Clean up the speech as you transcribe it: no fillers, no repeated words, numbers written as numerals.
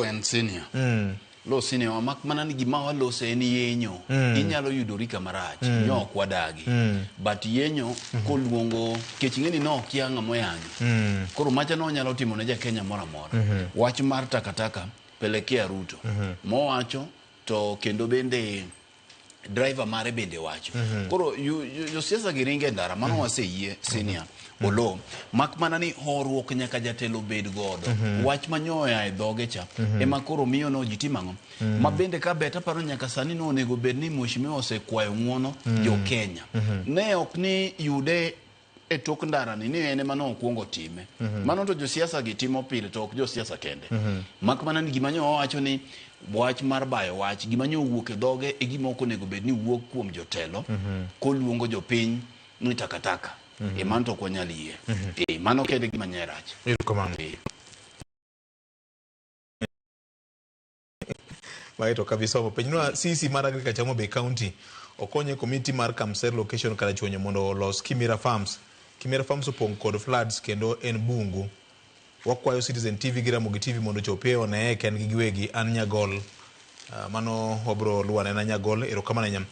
Oloo en senior. Oloo senior wa mak mana ni gima walose en yenyo. Inyalo yudori kama rach. Nyo ok wadagi. But yenyo koluongo kech ing'eni ne okia ng'ama oyanyo. Koro macha no onyalo timo ne ja Kenya moro amora. Wach mar takataka pelekea Ruto. Mowacho to kendo bende driver mare bende wacho. Koro josiasa gi ringe ndara mano waseyie senior. Oloo mak mana ni horuok nyaka jatelo bed godo. Wach manyoya e dhoge cha ema koro miyo no ji timo ang'o? Ma bende ka bet aparo nyaka sani no onego bed ni mheshimiwa osekwayo ng'uono jo Kenya. Ne ok ni yude e tok ndara ni en ema nokwongo time. Mano to josiasa gi timo pile to ok josiasa kende. Mak mana ni gima nyo owacho ni wach mar bayo wach gima nyo owuok e dhoge e gima ok onego bed ni wuok kuom jotelo koluongo jopiny ni takataka. E mano to ok wanyal yie. E mano kende gima nye rach. Erokamano. Mae to kabisomo. Penjnwa CC mar Agriculture Homa Bay County okonye komiti mar Kamser location Karachuonyo mondo olos Kimira Farms. Kimira Farms opong' kod floods kendo en bungu. Wakwayo Citizen TV gi Ramogi TV mondo ochopie oneye kendgi giwegi. An Nyagol. Mano wabro luwo anena Nyagol. Erokamano ahinya.